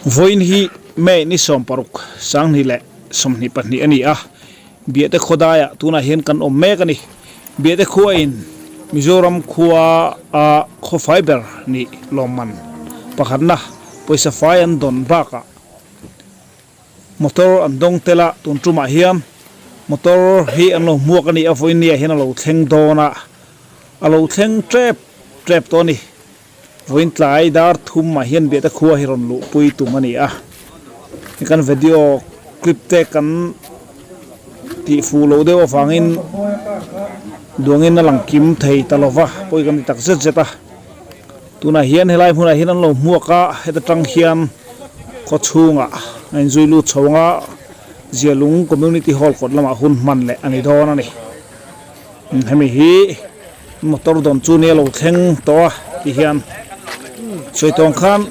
Vawiin hi May ni 16, 2022 a ni a, Biate khawdaiah tunah hian kan awm mek a ni. Biate khuain Mizoram khua a khawfai ber nih lawmman pakhatna pawisa fai an dawn bakah motor an dawng tel a, tun tumah hian motor hi an lo hmuak a ni a, vawiin niah hian a lo thleng dawn a, a lo thleng tep tep tawh a ni. Vawiin tlai dar thumah hian Biate khua hi rawn luhpui tum a ni a, hei kan video clip te kan tih fuh loh deuh avangin duangin a lang kim thei ta lova pawi kan ti tak zet zet a, tunah hian helai hmunah hian an lo hmuak a, heta tang hian khaw chhungah a inzui lut chho anga Zialung Community Hall kawt lamah hun hman leh a ni dawn a ni. Hemi hi motor dawn chu nia lo thleng tawh a ti hian sawi tawng khan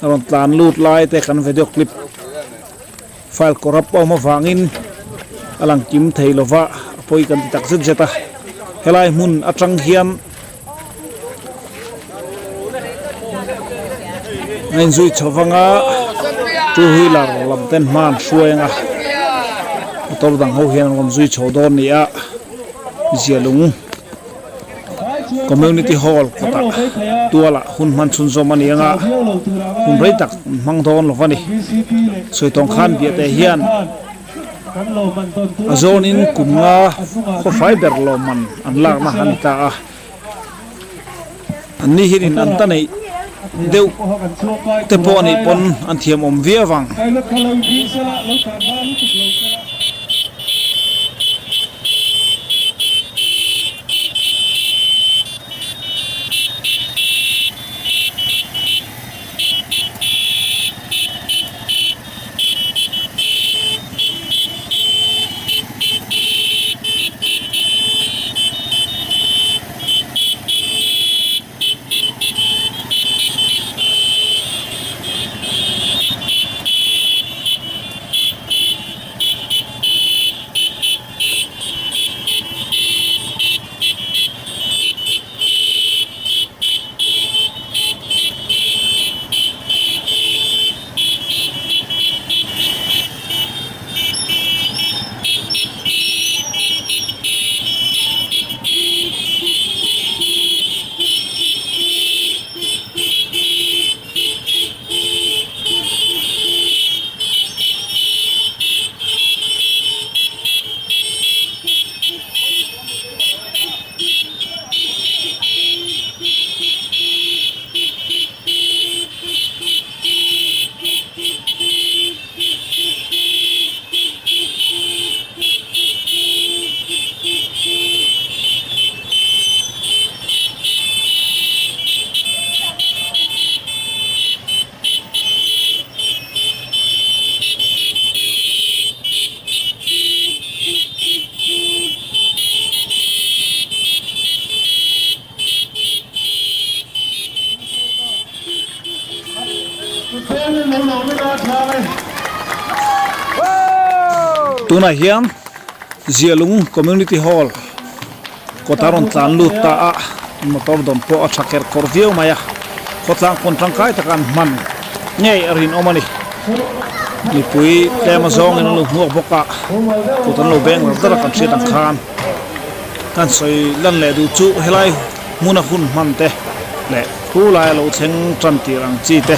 a rawn tlan lut lai te kan video clip file corrupt a awm avangin a lang kim thei lova a pawi kan ti tak zet zet a helai hmun atang hian a inzui chho vang a two wheeler lam ten hma an hruai ang a motor dang ho hian an rawn zui chho dawn a ni a Zialung community hall kawtah tualah hun hman chhunzawm a ni ang a hun rei tak an hmang dawn lo va ni sawi tawng khan biate hian A zawnin kum nga khawfai ber lawmman an lakna a ni ta a, an ni hianin an ta neih deuh te pawh a nih pawn an thiamawm viau vang. Tunah hian Zialung Community Hall kawta rawn tlan lut ta a, motor dawn pawh a tha ker kawr viau mai a, khawtlang pawn tangkai taka an hman ngei a rinawm a ni. Mipui tlem azawngin an lo hmuak bawk a, kut an lo beng dar dar a kan hriat ang khan. Kan sawi lan leh duh chu helai hmuna hun hman te leh thu laia lo thleng tan tir ang chi te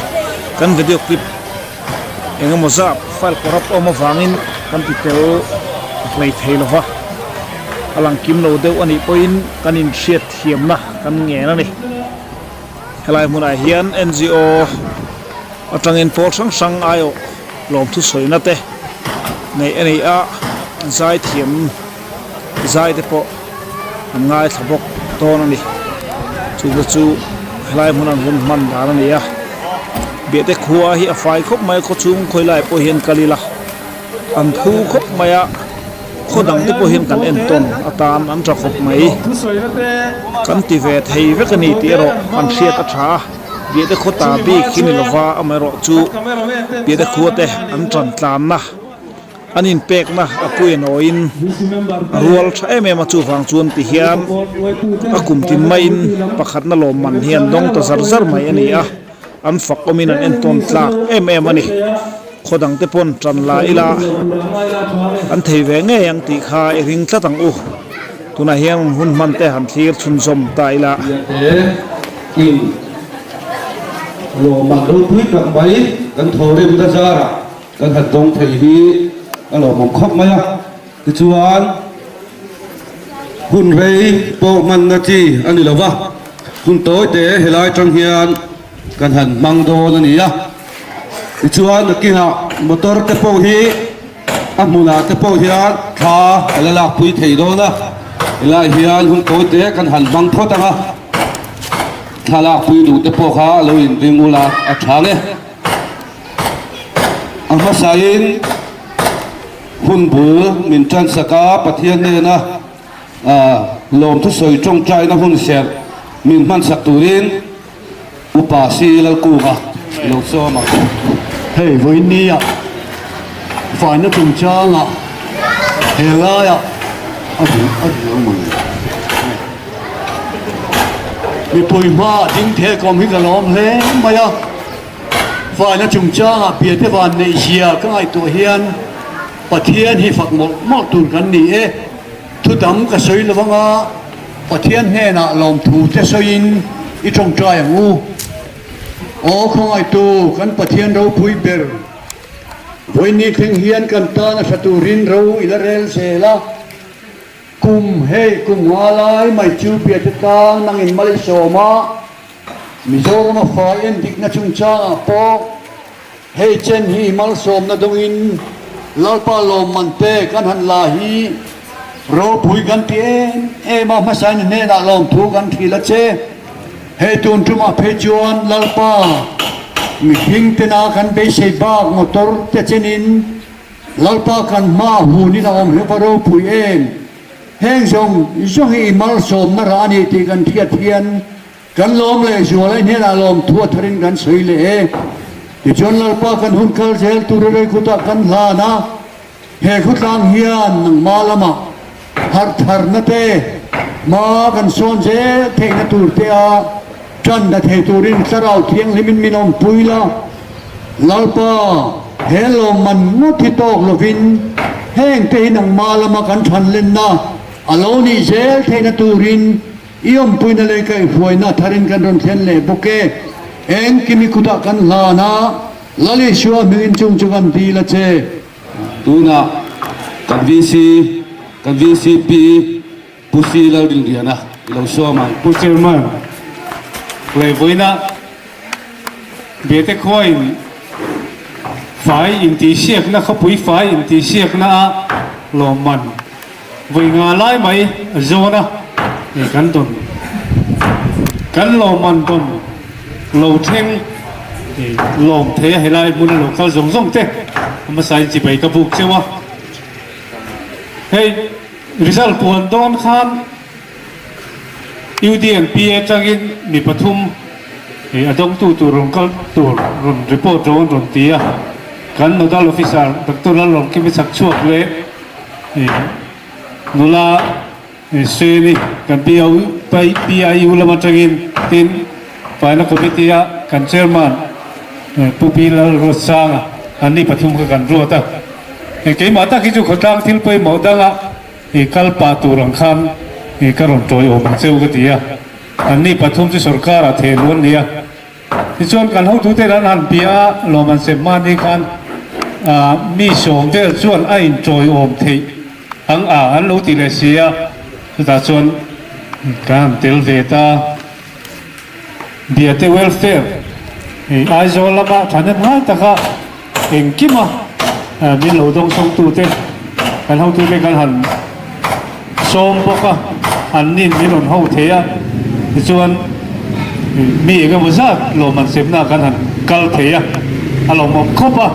kan video clip eng emaw zat file corrupt awm avangin kan ti tel hlei thei lo va, a lang kim lo deuh a nih pawhin kan inhriat thiamna kan ngen a ni. Helai hmunah hian NGO atangin pawl hrang hrang aiawh lawmthu sawina te neih a ni a, zaithiam. Zai te pawh an ngaithla bawk dawn a ni. Chute chu helai hmun an hun hman dan a ni a. Biate khua hi a fai khawp mai a, khaw chhung khawi lai pawh hian kal ila an phu khawp mai a, khaw dang te pawh hian kan en tawn atan an tha khawp mai. Kan ti ve thei vek a ni tih erawh kan hriat a tha a, Biate khaw ta bik hi ni lova amaherawhchu Biate khua te an tan tlanna. An inpekna a pui anawiin a rual tha em em a, chuvang chuan ti hian a kum tin maiin pakhatna lawmman hi an dawng ta zar zar mai a ni a. An fak awmin an entawn tlak em em a ni. Khaw dang te pawn tan la ila an thei ve ngei ang tih kha i ring tlat ang u. Tunah hian hun hman te han thlir chhunzawm ta ila. Biate in lawmman ropui tak mai kan thawhrimna zarah kan han dawng thei hi a lawmawm khawp mai a. Tichuan, hun rei pawh hmanna chi a ni lo va, hun tawi te helai atang hian kan han hmang dawn a ni a. Tichuan, nakinah motor te pawh hi a hmunah te pawh hian thla a la lakpui thei dawn a, helai hian hun tawi te kan han hmang phawt ang a, thla lakpui duh te pawh kha lo inring ula a tha nge. A hmasain. Hun bul min ṭansak a, Pathian hnena lawmthusawi ṭawngṭaina hun serh min hmansak turin Upa Si Lalkunga lo sawm ang. Hei vawinia faina chungchangah he laiah a duh a duh ang mawle. Mipui hmaah ding thei kawm hi ka lawm hle mai a. Faina chungchangah piate van neih zia ka ngaihtuah hian Pathian hi fak mawlh mawlh tur kan ni e. Thu dang ka sawi lo anga Pathian hnenah lawmthu te sawiin i tawngtai ang u. Aw khawngaihtu kan Pathian ropui ber, vawiin thleng hian kan tan a hra turin ro i la rel zel a. Kum hei kum nga lai mai chu piate tlang nangin mal i sawm a. Mizorama fai endikna chungchangah pawh hei chen hi malsawmna dawngin Lalpa lawmman te kan han la hi ropui kan ti em em a, hmasain hnenah lawmthu kan thil a che. Hei tun tumah phei chuan Lalpa mihring tena kan beisei bak motor te chenin Lalpa kan hmaah hunin a awm hleuh a ropui em. Heng zawng zawng hi i malsawmna rah a ni tih kan hriat hian kan lawm leh zual a, i hnenah lawmthu a tharin kan sawi leh e. Tichuan Lalpa kan hun kal zel tur i rei kutah kan hlan a, he khawtlang hian nangmah lamah harh tharna te, hma kan sawn zel theihna tur te a tan na thei turin Thlarau Thianghlimin min awmpui la. Lalpa, he lawmman ngawt hi tawk lovin heng te hi nangmah lama kan than lenna a lo nih zel theihna turin i awmpuina leh kaihhruaina tharin kan rawn thlen leh bawk e. Engkim i kutah kan hlan a, Lal Isua hmingin chung chu kan dil a che. Tunah kan VC, kan VCP, Pu Si Lalrinliana i lo sawm ang. Pu Chairman, Leivawiina Biate khuain fai intihsiakna khawpui fai intihsiakna a lawmman vawi nga lai mai a zawn a ni kan dawn kan lawmman dawn lo thleng lawm thei a helai hmuna lo kal zawng zawng te a hmasain chibai ka buk cheu a hei. Result puan dawn khan UDNP atangin mi pathum a dawngtu tur rawn kal tur rawn report rawn rawn ti a, kan Nodal Officer Doctor Lalrawngkimi chhakchhuak leh nula Seni kan PIU lam atangin tin Faina Committee a kan Chairman Pu Pi Lalruatsanga anni pathum kha kan ruat a. Keimah tak hi chu khawtlang thil pawimawh danga i kal pah tur ang khan ka rawn tawiawm ang cheu ka ti a, anni pathum chu sorkar ah theh luan ni a. Tichuan kan hotute an han bia a, lawm an sem mahni khan mi sawm vel chuan a in tawiawm theih ang a an lo ti leh si a, chutah chuan kan han tel ve ta. Biate Welfare Aizawl lama thahnem ngai taka engkima min lo dawngsawngtute kan hotute kan han sawm bawk a, annin min rawn ho thei a, tichuan mi engemaw zat lawmman semna kan han kal thei a, a lawmawm khawp a.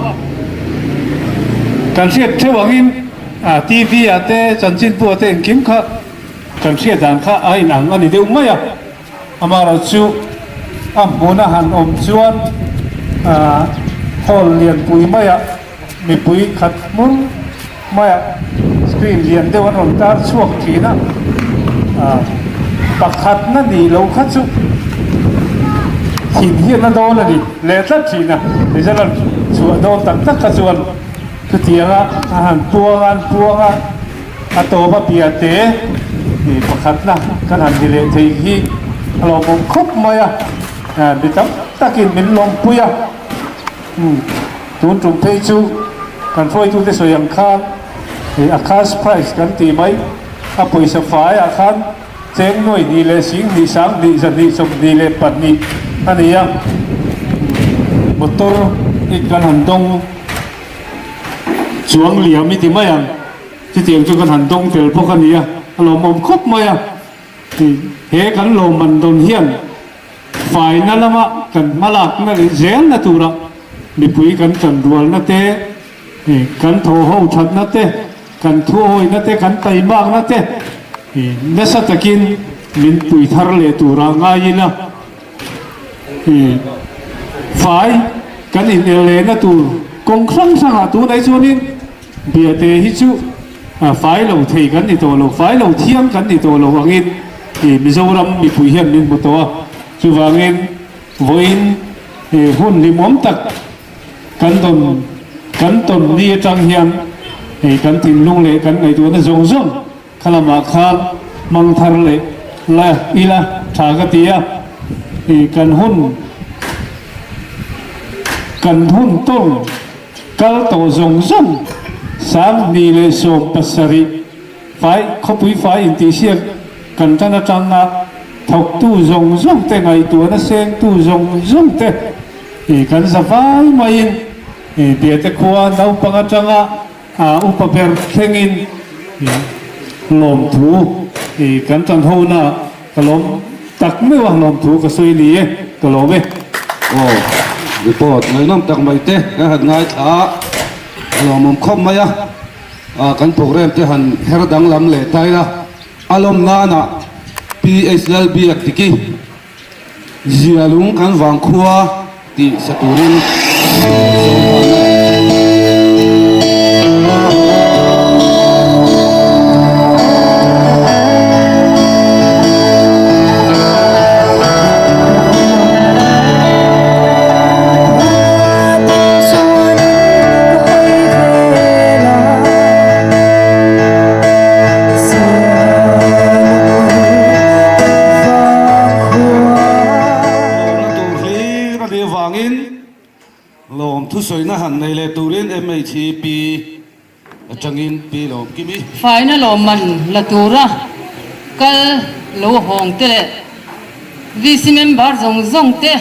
Kan hriat theuh angin TV ah te chanchinbu ah te engkim kha kan hriat dan kha a inang a ni deuh mai a. Amaherawhchu a hmuna han awm chuan hall lianpui maiah mipui khat hmur maiah screen lian deuh an rawn tar chhuak thin a, pakhatna nih loh kha chu. Thin hian a dawn a ni leh tlat thin a, result an chhuah dawn tak tak kha chuan chutianga a han puang a, an puang a, a tawp a piahte pakhatna kan han ni leh thei hi a lawmawm khawp mai a, mi tam takin min lawmpui a, tun tum phei chu kan hruaitute sawi ang khan a cash prize kan tih mai a pawisa faiah khan Cheng nuai hnih leh sing hnih sang hnih zahnih 24 a ni a, motor i kan han dawng chuang liam i ti mai ang, chutiang chu kan han dawng tel bawk a ni a, a lawmawm khawp mai a, he kan lawmman dawn hian faina lama kan hmalakna leh zelna tura mipui kan tanrualna te, kan thawhho thatna te, Kan thuawina te, kan taimakna te nasa takin min pui thar leh tura ngai ila, fai kan inel lehna tur kawng hrang hrangah tunah chuanin Biate hi chu fai lo thei kan ni tawh lo, fai lo thiang kan ni tawh lo angin Mizoram mipui hian min hmu tawh a, chuvangin vawiin hun hlimawm tak Kan tawn kan tawn ni atang hian hei kan thinlung leh kan ngaihtuahna zawng zawng kha lamah khan hmang thar leh la ila tha ka ti a, hei kan hun kan hun tawn kal tawh zawng zawng 2017 fai khawpui fai intihsiak kan tan atanga thawktu zawng zawng te ngaihtuahna sengtu zawng zawng te Ih kan za vai maiin ih Biate khua naupang atanga upa ber thlengin ih lawmthu ih kan tan hona ka lawm tak meuh a, lawmthu ka sawi ni e, ka lawm e. Aw, report ngaihnawm tak mai te kan han ngaithla a, a lawmawm khawp mai a, kan program te han her danglam leh ta ila, a lawm nana PH Lalbiak Diki. Zialung kan vangkhua tih sa turin sawm nghal a. Lawmna tur hlir a nih avangin lawm thusawina han nei leh turin MHEP atangin Pi Lawmkimi. Faina lawmman la tura kal lo hawng te leh VC member zawng zawng te,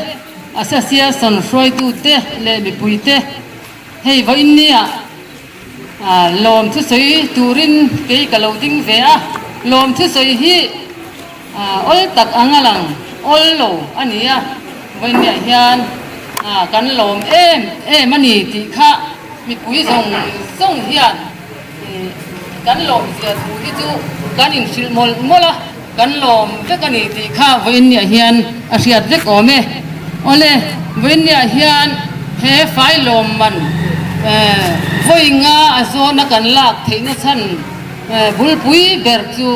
Association hruaitu te leh mipui te hei vawiin nia Lawm thusawi turin kei ka lo ding ve a, lawm thusawi hi awl tak ang a lang awl lo a ni a, vawiinniah hian kan lawm em em a ni tih kha mipui zawng zawng hian kan lawm zia thu hi chu kan inhrilh mawlh mawlh a. Kan lawm vek a ni tih kha vawiinniah hian a hriat vek awm e. Awle, vawiinniah hian he fai lawmman vawi nga a zawna kan lak theihna chhan bulpui ber chu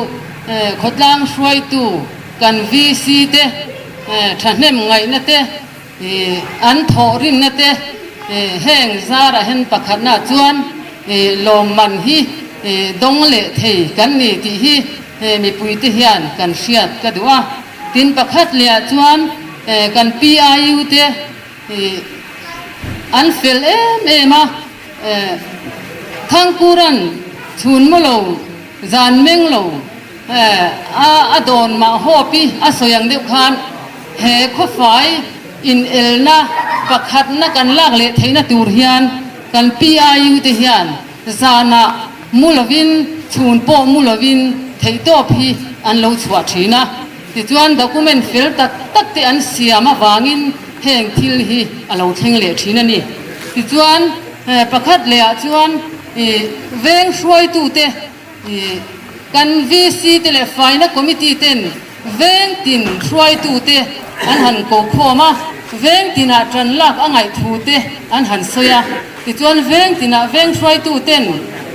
khawtlang hruaitu kan VC te thahnem ngaihna te, An thawh rinna te heng zarah hian pakhatna chuan lawmman hi dawng leh thei kan ni tih hi mipuite hian kan hriat ka duh a. Tin pakhat lehah chuan kan PIU te an fel em em a, Thangkuran chhun maw lo zan meng lo A dawn mah hawp i a sawi ang deuh khan he khawfai inelna pakhatna kan lak leh theihna tur hian kan PIU te hian zanah mu lovin chhun pawh mu lovin theihtawp hi an lo chhuah thin a. Tichuan document fel tak tak te an siam avangin heng thil hi a lo thleng leh thin a ni. Tichuan pakhat lehah chuan veng hruaitute Kan VC te leh Faina Committee ten veng tin hruaitu te an han ko khawm a, veng tinah tan lak a ngaih thu te an han sawi a. Tichuan veng tinah veng hruaitu ten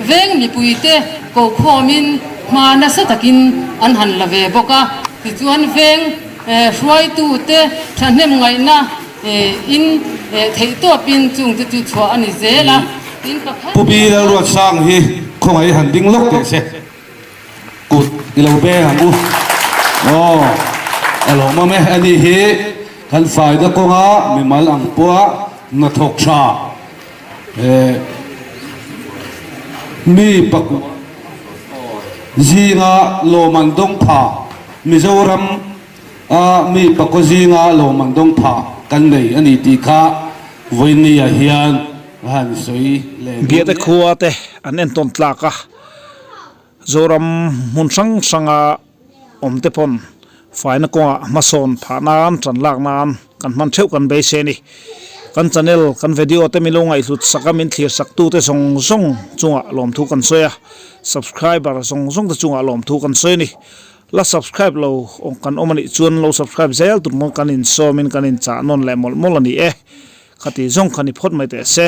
veng mipui te ko khawmin hma nasa takin an han la ve bawk a. Tichuan veng. Hruaitute thahnem ngaihna in theihtawpin chungte chu chhuah a ni zel a, tin pakhat Pu Pi Lalruatsang hi khawngaih han ding lawk teh se, kut i lo beng ang u. Aw, a lawmawm e, ani hi kan faida kawnga mimal ang pawha hnathawk tha mi pakua zinga lawm an dawng pha Mizoram a mi pakua zinga lawm an dawng pha kan nei a ni tih kha vawinia hian a han sawi leh duh Biate khua te an entawn tlak a, Zoram hmun hrang hranga awm te pawn faina kawngah hmasawn phah nan tan lak nan kan hman theuh kan beisei a ni. Kan channel, kan video te milo ngaihhlut sak a min thlir sak tu te zawng zawng chungah lawmthu kan sawi a, subscriber zawng zawng te chungah lawmthu kan sawi a ni. La subscribe lo kan awm a nih chuan lo subscribe zel tur maw kan insawmin kan inchah nawn leh mawlh mawlh a ni e. Khati zawng kha ni phawt mai teh se.